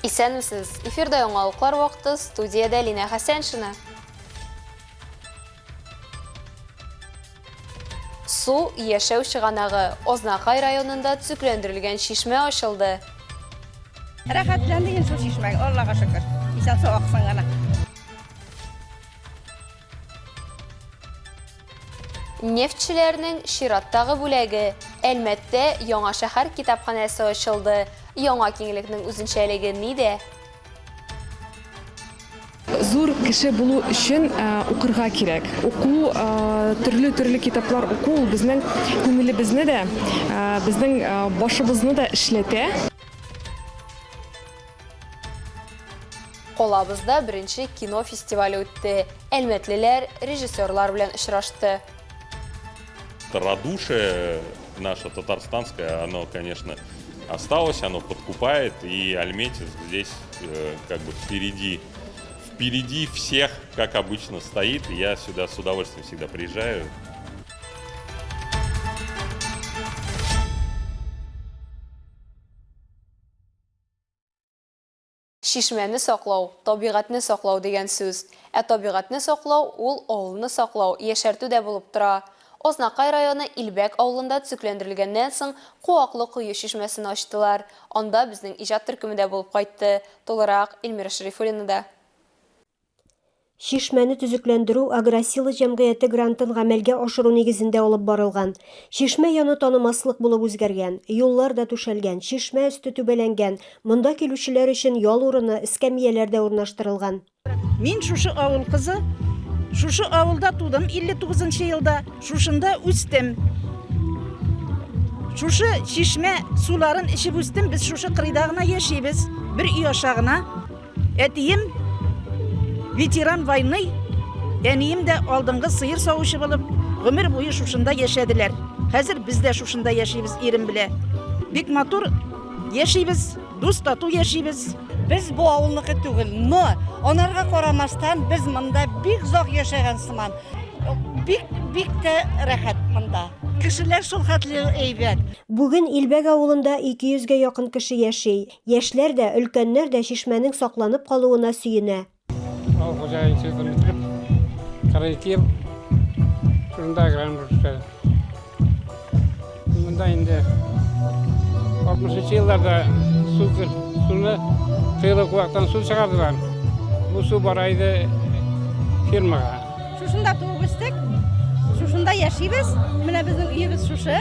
Исәнмесез! Эфирда яңалыклар вакыты, студиядә Линә Хәсәншина. Су, яшәү чыганагы. Азнакай районында төзекләндерелгән чишмә ачылды. Рәхәтләндек инде шул чишмәгә, Аллага шөкер. Исән-сау аксын гына. Нефтьчеләрнең чираттагы бүләге, Әлмәттә яңа шәһәр китапханәсе ачылды. Яңа киңлекнең үзенчәлеге нидә? Зур кеше булу өчен укырга кирәк. Уку, төрле-төрле китаплар уку ул безнең күңелебезне дә, безнең башыбызны да эшләтә. Калабызда беренче кино фестивале үтте. Әлмәтлеләр режиссерлар белән очрашты. Радушие наше татарстанское, оно, конечно, осталось, оно подкупает, и Альметьевск здесь э, как бы впереди, впереди всех, как обычно, стоит. Я сюда с удовольствием всегда приезжаю. Чишмәне саклау, табигатьне саклау дигән сүз. Ә табигатьне саклау ул авылны саклау, яшәртү дә булып тора. Азнакай районы Илбәк авылында төзекләндерелгәннән соң Куаклы кое чишмәсен ачтылар. Анда безнең иҗат төркеме дә булып кайтты. Тулырак Эльмира Шәрифуллинада. Чишмәне төзекләндерү Агросила җәмгыяте грантын гамәлгә ашыру нигезендә алып барылган. Чишмә яны танымаслык булып үзгәргән, юллар да түшәлгән, чишмә өсте түбәләнгән, монда килүчеләр өчен ял урыны, эскәмияләр дә урнаштырылган. Мин шушы авыл кызы, шушы авылда тудым 59 нчы елда, шушында үстем. Шушы чишмә суларын эчеп үстем, без шушы кырыйда гына яшибез, бер өй аша гына. Әтием ветеран войны, әнием дә алдынгы сыер савучы булып, гомер буе шушында яшәделәр. Хәзер без дә шушында яшибез ирем белә. Бик матур яшибез, дус тату яшибез. Без бу авылныкы түгел, но анарга карамастан без монда бик озак яшәгән сыман. Бик, бик тә рәхәт монда. Кешеләр шул хәтле әйбәт. Бүген Илбәк авылында 200 гә якын кеше яши. Яшьләр дә, өлкәннәр дә чишмәнең сакланып калуына сөенә. Авыл хуҗалыгы институтын бетереп, 42 ел шунда агроном булып эшләдем. Монда инде 60 елларда су суны тыелып куактан су чыгардылар. Бу су бара иде фирмага. Шушында туып үстек, шушында яшибез. Менә безнең өебез шушы.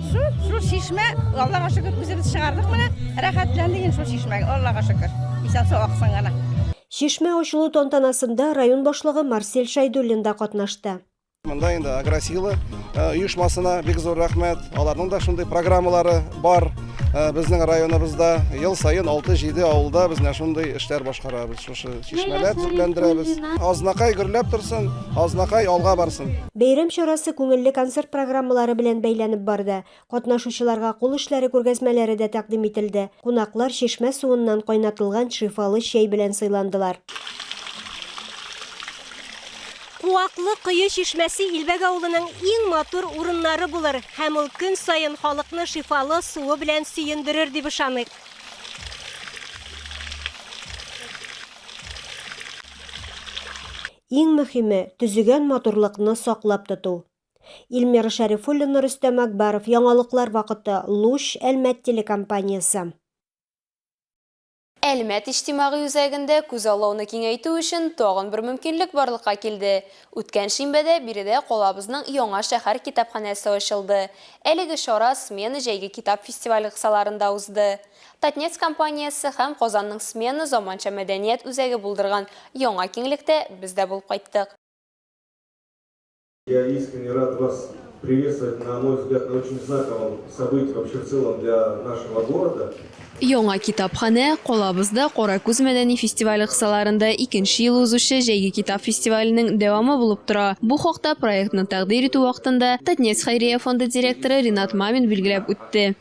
Шу, шу чишмә, Аллага шөкер, үзебез чыгардык менә. Рәхәтләндек инде шул чишмәгә, Аллага шөкер. Исән-сау аксын гына. Чишмә ачылу тантанасында район башлыгы Марсель Шәйдуллин да катнашты. Монда инде Агросила э, оешмасына бик зур рәхмәт. Аларның да шундый программалары бар. Э, безнең районыбызда ел саен 6-7 авылда без менә шундый эшләр башкарабыз. Шушы чишмәләр төзекләндерәбез. Азнакай гөрләп торсын, Азнакай алга барсын. Бәйрәм чарасы күңелле концерт программалары белән бәйләнеп барды. Катнашучыларга кул эшләре күргәзмәләре дә тәкъдим ителде. Кунаклар чишмә суыннан кайнатылган шифалы чәй белән сыйландылар. Куаклы кое чишмәсе Илбәк авылының иң матур урыннары булыр һәм ул көн саен халыкны шифалы суы белән сөендерер дип ышаныйк. Иң мөһиме, төзегән матурлыкны саклап тоту. Илмира Шәрифуллина, Рөстәм Акбаров, Яңалыклар вакыты, Луч, Әлмәт телекомпаниясе. Әлмәт иҗтимагый үзәгендә күзаллауны киңәйтү өчен тагын бер мөмкинлек барлыкка килде. Үткән шимбәдә биредә калабызның яңа шәһәр китапханәсе ачылды. Әлеге чара Смена җәйге китап фестивале кысаларында узды. Татнефть компаниясе һәм Казанның Смена заманча мәдәният үзәге булдырган яңа киңлектә без дә булып кайттык. Я искренне рад вас приветствовать, на мой взгляд, на очень знаковом событии вообще в целом для нашего города. Яңа китапханә калабызда Каракүз мәдәни фестивале кысаларында икенче ел узучы Җәйге китап фестиваленең дәвамы булып тора. Бу хакта проектны тәкъдир итү вакытында Татнефть хәйрия фонды директоры Ринат Мамин билгеләп үтте.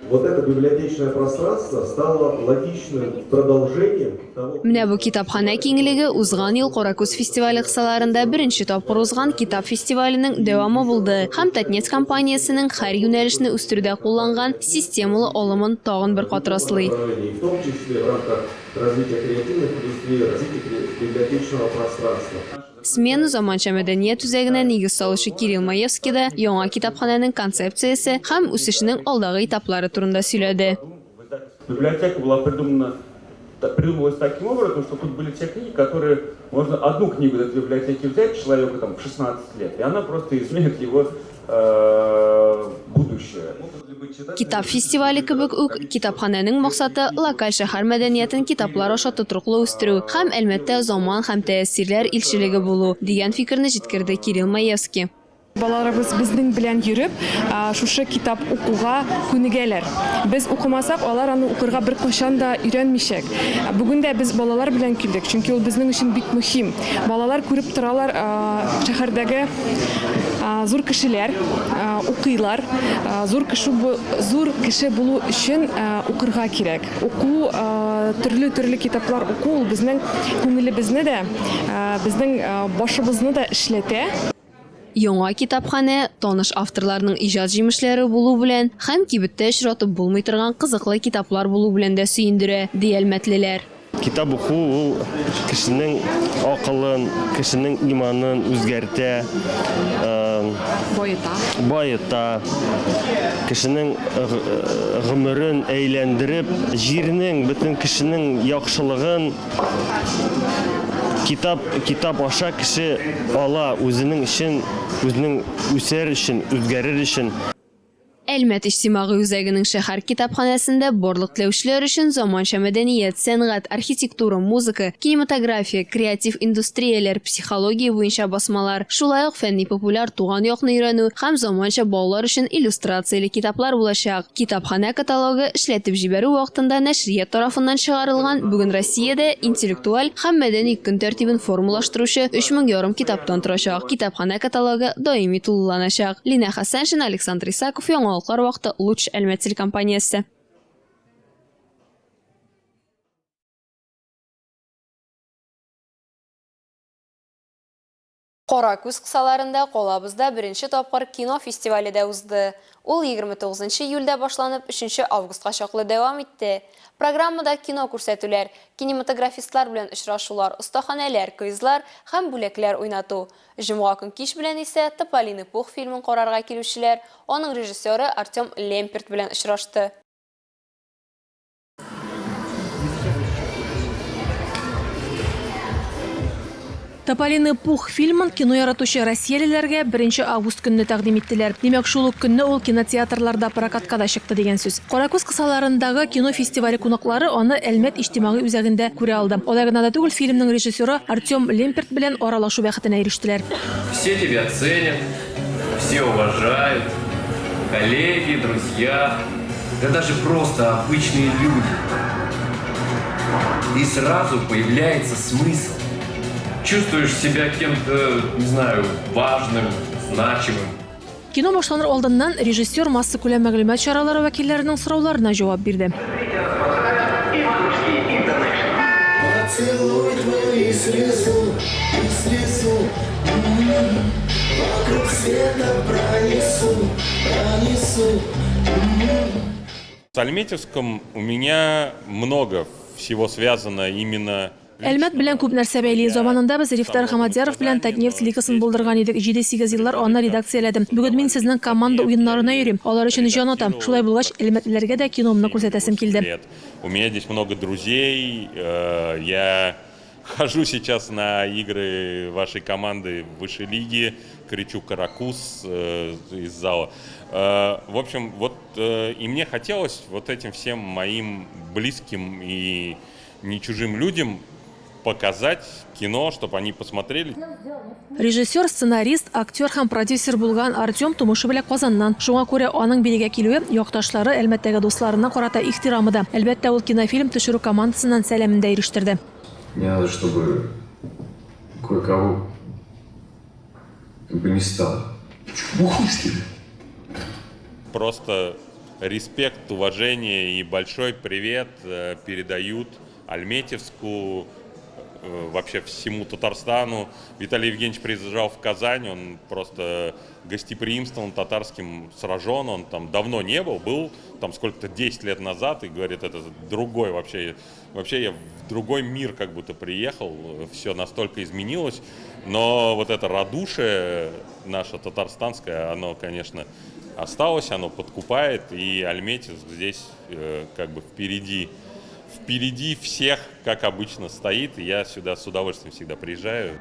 Вот это библиотечное пространство стало логичным продолжением того. Менә бу китапханә киңлеге узган ел Каракүз фестивале кысаларында беренче тапкыр узган китап фестиваленең дәвамы булды һәм. һәм Татнефть компаниясенең һәр юнәлешне үстерүдә кулланган системалы алымын тагын бер кат раслый. Смена заманча мәдәният үзәгенә нигез салучы Кирилл Маевский да яңа китапханәнең концепциясе һәм үсешенең алдагы этаплары турында сөйләде. Библиотека была придумана придумывалась таким образом, что тут были те книги, которые можно одну книгу из этой библиотеки взять человеку там в 16 лет, и она просто изменит его э, будущее. Китап фестивале кебек үк, китапханәнең максаты локаль шәһәр мәдәниятен китаплар аша тотрыклы үстерү һәм Әлмәттә заман һәм тәэсирләр илчелеге булу, дигән фикерне җиткерде Кирилл Маевский. Балаларыбыз безнең белән йөреп, шушы китап укуга күнегәләр. Без укымасак, алар аны укырга беркайчан да өйрәнмичәк. Бүген дә без балалар белән килдек, чөнки ул безнең өчен бик мөһим. Балалар күреп торалар, шәһәрдәге зур кешеләр укыйлар. Зур кеше зур кеше булу өчен укырга кирәк. Уку, төрле-төрле китаплар уку ул безнең күңелебезне дә, безнең башыбызны да эшләтә. Яңа китапханә таныш авторларның иҗат җимешләре булу белән һәм кибеттә очратып булмый торган кызыклы китаплар булу белән дә сөендерә, ди әлмәтлеләр. Китап уку ул кешенең акылын, кешенең иманын үзгәртә, Баета. баета, кешенең гомерен әйләндереп, җирнең, бөтен кешенең яхшылыгын Китап, китап аша кеше ала үзенең өчен, үзенең үсәр өчен, үзгәрер өчен. Әлмәт иҗтимагый үзәгенең шәһәр китапханәсендә барлык теләүчеләр өчен заманча мәдәният, сәнгать, архитектура, музыка, кинематография, креатив индустрияләр, психология буенча басмалар, шулай ук фәнни-популяр туган якны өйрәнү һәм заманча балалар өчен иллюстрацияле китаплар булачак. Китапханә каталогы эшләтеп җибәрү вакытында нәшрият тарафыннан чыгарылган бүген Россиядә интеллектуаль һәм мәдәни көн тәртибен формалаштыручы өч мең ярым китаптан торачак. Китапханә каталогы даими тулыланачак. Линә Хәсәншина, Александр Исаков, Яңалыклар вакыты, Луч Әлмәт телекомпаниясе. Кара күз кысаларында калабызда беренче тапкыр кино фестивале дә узды. Ул 29 нчы июльдә башланып, өченче августка чаклы дәвам итте. Программада кино күрсәтүләр, кинематографистлар белән очрашулар, остаханәләр, квизлар һәм бүләкләр уйнату. Җомга көн кич белән исә Тополиный пух фильмын карарга килүчеләр аның режиссеры Артем Лемперт белән очрашты. Тополиный пух фильмын кино яратучы россиялеләргә беренче август көнне тәкъдим иттеләр. Димәк, шул ук көнне ул кинотеатрларда прокатка да чыкты дигән сүз. Каракүз кысаларындагы кино фестивале кунаклары аны Әлмәт иҗтимагый үзәгендә күрә алды. Алай гына да түгел, фильмның режиссеры Артем Лемперт белән аралашу бәхетенә ирештеләр. Все тебя ценят, все уважают, коллеги, друзья. Да даже просто обычные люди. И сразу появляется смысл. Чувствуешь себя кем-то, не знаю, важным, значимым. Кино башланыр алдыннан режиссер массакүләм мәгълүмат чаралары вәкилләренең сорауларына җавап бирде. Поцелуй твой и слезу, и слезу Вокруг света пронесу, пронесу С Альметьевском у меня много всего связано именно Әлмәт белән күп нәрсә бәйли. Заманында без Рифтар Хамадьяров белән Татнефть лигасын булдырган идек, җиде-сигез еллар аны редакцияләдем. Бүген мин сезнең команда уеннарына йөрим, алар өчен җан атам. Шулай булгач, әлмәтлеләргә дә киномны күрсәтәсем килде. У меня здесь много друзей, я хожу сейчас на игры вашей команды в высшей лиге, кричу «Каракуз» из зала. В общем, вот и мне хотелось вот этим всем моим близким и не чужим людям показать кино, чтобы они посмотрели. Режиссер, сценарист, актер һәм продюсер булган Артем тумышы белән Казаннан. Шуңа күрә аның бирегә килүе якташлары, Әлмәттәге дусларына карата ихтирамы да. Әлбәттә, ул кинофильм төшерү командасыннан сәламен дә ирештерде. Мне надо, чтобы кое-кого как бы не стало. Ты что, бухнул, что ли? Просто респект, уважение и большой привет передают Альметьевску. вообще всему Татарстану. Виталий Евгеньевич приезжал в Казань, он просто гостеприимством татарским сражен, он там давно не был, был там сколько-то 10 лет назад, и говорит, это другой вообще, вообще я в другой мир как будто приехал, все настолько изменилось, но вот это радушие наше татарстанское, оно, конечно, осталось, оно подкупает, и Альметьевск здесь как бы впереди, впереди всех, как обычно, стоит, и я сюда с удовольствием всегда приезжаю.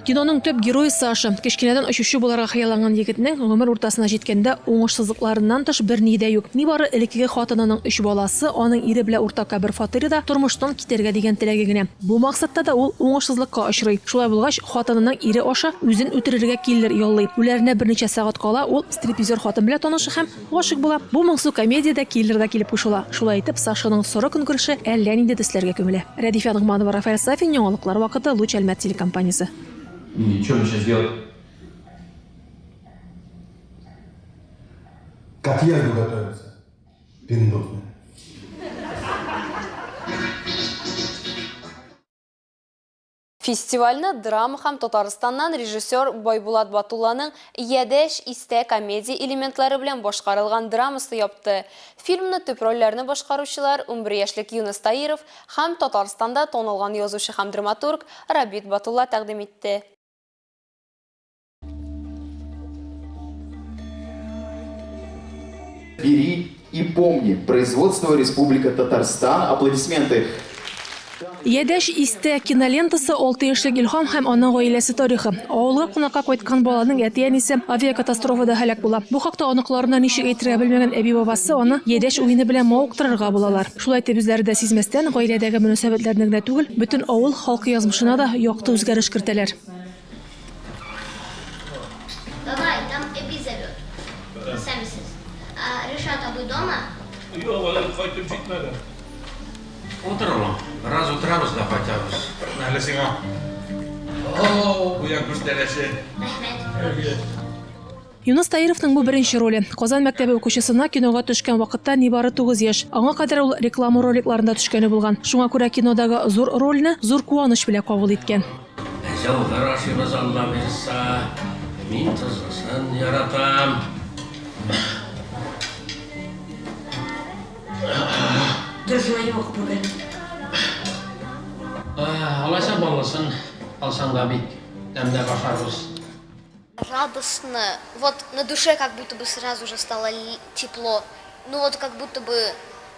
Киноның төп герое Саша. Кечкенәдән очучы буларга хыялланган егетнең гомер уртасына җиткәндә уңышсызлыкларыннан тыш берни дә юк. Нибары элеккеге хатынының өч баласы, аның ире белән уртакка бер фатирда тормыштан китәргә дигән теләге генә. Бу максатта да ул уңышсызлыкка очрый. Шулай булгач, хатынының ире аша үзен үтерергә киллер яллый. Үләренә берничә сәгать кала ул стриптизер хатын белән таныша һәм Гашыйк була. Бу моңсу комедиядә киллер да килеп кушыла. Шулай итеп, Сашаның соры көнкүреше әллә нинди төсләргә күмелә. Рәдифә Ногманова, Рафаэль Сафин, Яңалыклар вакыты, Луч Әлмәт телекомпаниясе. И что мне сейчас делать? К отъезду готовиться. Пиндосы. Фестивальне драма һәм Татарстаннан режиссер Байбулат Батулланың Ядәш истә комедия элементлары белән башкарылган драмасы япты. Фильмны төп рольләрне башкаручылар, 11 яшьлек Юныс Таиров һәм Татарстанда танылган язучы һәм драматург Рабит Батулла тәкъдим итте. Бери и помни. Производство Республика Татарстан. Аплодисменты. Ядәш истә кинолентасы 6 яшьлек Илһам һәм аның гаиләсе тарихы. Авылга кунакка кайткан баланың әти-әнисе авиакатастрофада һәлак була. Бу хакта оныкларына ничек әйтергә белмәгән әби-бабасы аны Ядәш уены белән мавыктырырга булалар. Шулай итеп, үзләре дә сизмәстән, гаиләдәге мөнәсәбәтләрне генә түгел, бөтен авыл халкы язмышына да якты үзгәреш кертәләр. Бабай, там әби зовет. Исәнмесез. А Ришат абый дома? Юк, әле кайтып җитмәде. Утыр, улым. Бераз утырабыз да кайтабыз. Әле сиңа. О, куян күчтәнәче. Рәхмәт. Юныс Таировның бу беренче роле. Казан мәктәбе укучысына кинога төшкән вакытта нибары 9 яшь. Аңа кадәр ул реклама роликларында төшкәне булган. Шуңа күрә кинодагы зур рольне зур куаныч белән кабул иткән. Җәүһәр ашыйбыз, Алла боерса. Мин тозлысын яратам. Тозлы юк бүген. Алайса баллысын алсаң да бик тәмләп ашарбыз. Радостно. Вот на душе как будто бы сразу же стало тепло. Ну вот как будто бы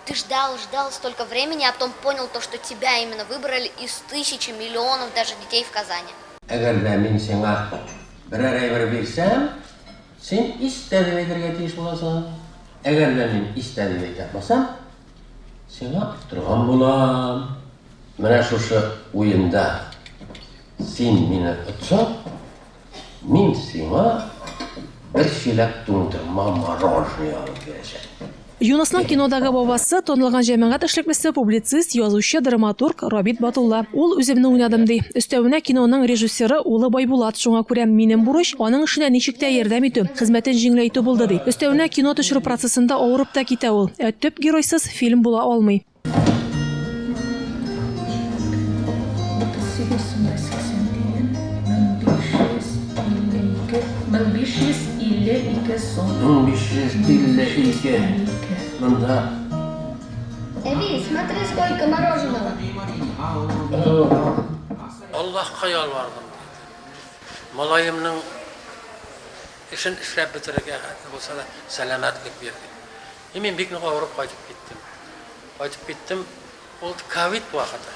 ты ждал, ждал столько времени, а потом понял то, что тебя именно выбрали из тысячи, миллионов даже детей в Казани. Әгәр дә мин сиңа берәр әйбер бирсәм, син истә дип әйтергә тиеш буласың. Әгәр дә мин истә дип әйтә алмасам, сиңа оттырган булам. Менә шушы уенда син мине отсаң, Мин сиңа бер чиләк туңдырма мороженое алып бирәчәкмен. Юнысның кинодагы бабасы, танылган җәмәгать эшлеклесе, публицист, язучы, драматург Рабит Батулла. Ул үземне уйнадым, ди. Өстәвенә, киноның режиссеры, улы Байбулат. Шуңа күрә минем бурыч, аның эшенә ничек тә ярдәм итү, хезмәтен җиңеләйтү булды, ди. Өстәвенә, кино төшерү процессында авырып та китә ул. Ә төп геройсыз фильм була алмый. 38 сум да 80 тиен, 1552, 1552 сум. 1552. Монда. Әби, смотри, сколько мороженого. Аллаһка ялвардым, диде. Малаемның эшен эшләп бетерергә хәтле булса да сәламәтлек бир, дип. И мин бик нык авырып кайтып киттем. Кайтып киттем, ул ковид вакыты.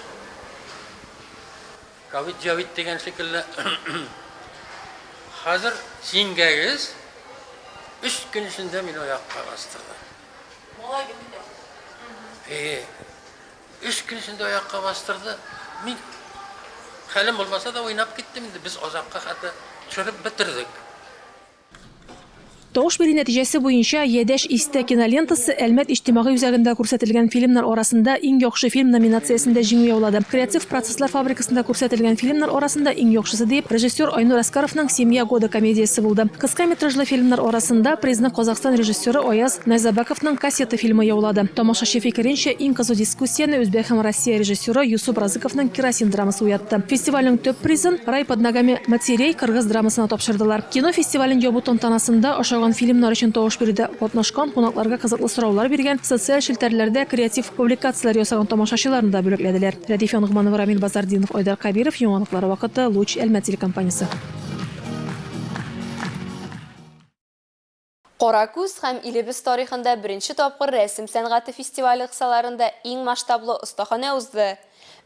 Ковид җавит дигән шикелле. Хәзер җиңгәгез өч көн эчендә мине аякка бастырды. Малай бит инде. Әйе. Өч көн эчендә аякка бастырды. Мин хәлем булмаса да уйнап киттем инде. Без азакка хәтле төшереп бетердек. Тавыш бирү нәтиҗәсе буенча, Ядәш истә кинолентасы Әлмәт иҗтимагый үзәгендә күрсәтелгән фильмнар арасында Иң яхшы фильм номинациясендә җиңү яулады. Креатив процесслар фабрикасында күрсәтелгән фильмнар арасында иң яхшысы диеп, режиссер Айнур Әскаровның Семья года комедиясе булды. Кыска метражлы фильмнар арасында призны Казахстан режиссеры Аяз Найзабаковның Кассета фильмы яулады. Тамашачы фикеренчә, иң кызу дискуссияне үзбәк һәм Россия режиссеры Юсуп Разыковның Керосин драмасы уятты. Фестивальнең төп призын Рай под ногами матерей кыргыз драмасына тапшырдылар. Кино фестивален ябу тантанасында ошаган фильмнар өчен тавыш бирүдә катнашкан, кунакларга кызыклы сораулар биргән, социаль челтәрләрдә креатив публикацияләр ясаган тамашачыларны да бүләкләделәр. Рәдиф Янгманов, Рамил Базартдинов, Айдар Кәбиров, Яңалыклар вакыты, Луч, Әлмәт телекомпаниясе. Каракүз һәм илебез тарихында беренче тапкыр рәсем сәнгате фестивале кысаларында иң масштаблы остаханә узды.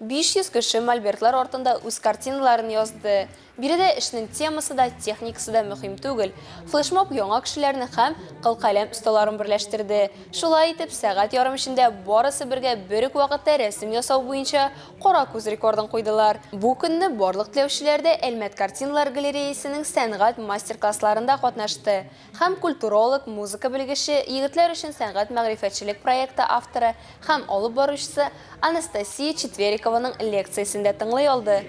500 кеше мольбертлар артында үз картиналарын язды. Биредә эшнең темасы да, техникасы да мөһим түгел. Флешмоб яңа кешеләрне һәм кылкаләм осталарын берләштерде. Шулай итеп, сәгать ярым эчендә барысы бергә бер үк вакытта рәсем ясау буенча Кара күз рекордын куйдылар. Бу көнне барлык теләүчеләр дә Әлмәт картиналар галереясенең сәнгать мастер-классларында катнашты һәм культуролог, музыка белгече, егетләр өчен сәнгать-мәгърифәтчелек проекты авторы һәм алып баручысы Анастасия Четверикованың лекциясен дә тыңлый алды.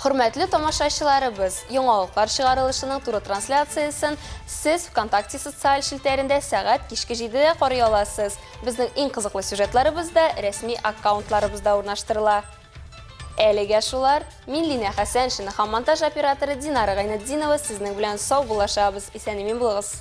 Хөрмәтле тамашачыларыбыз, яңалыклар чыгарылышының туры трансляциясен сез ВКонтакте социаль челтәрендә сәгать кичке 7-дә карый аласыз. Безнең иң кызыклы сюжетларыбыз да рәсми аккаунтларыбызда урнаштырыла. Әлегә шулар. Мин Линә Хәсәншина һәм монтаж операторы Динара Гайнетдинова сезнең белән саубуллашабыз. Исән-имин булыгыз.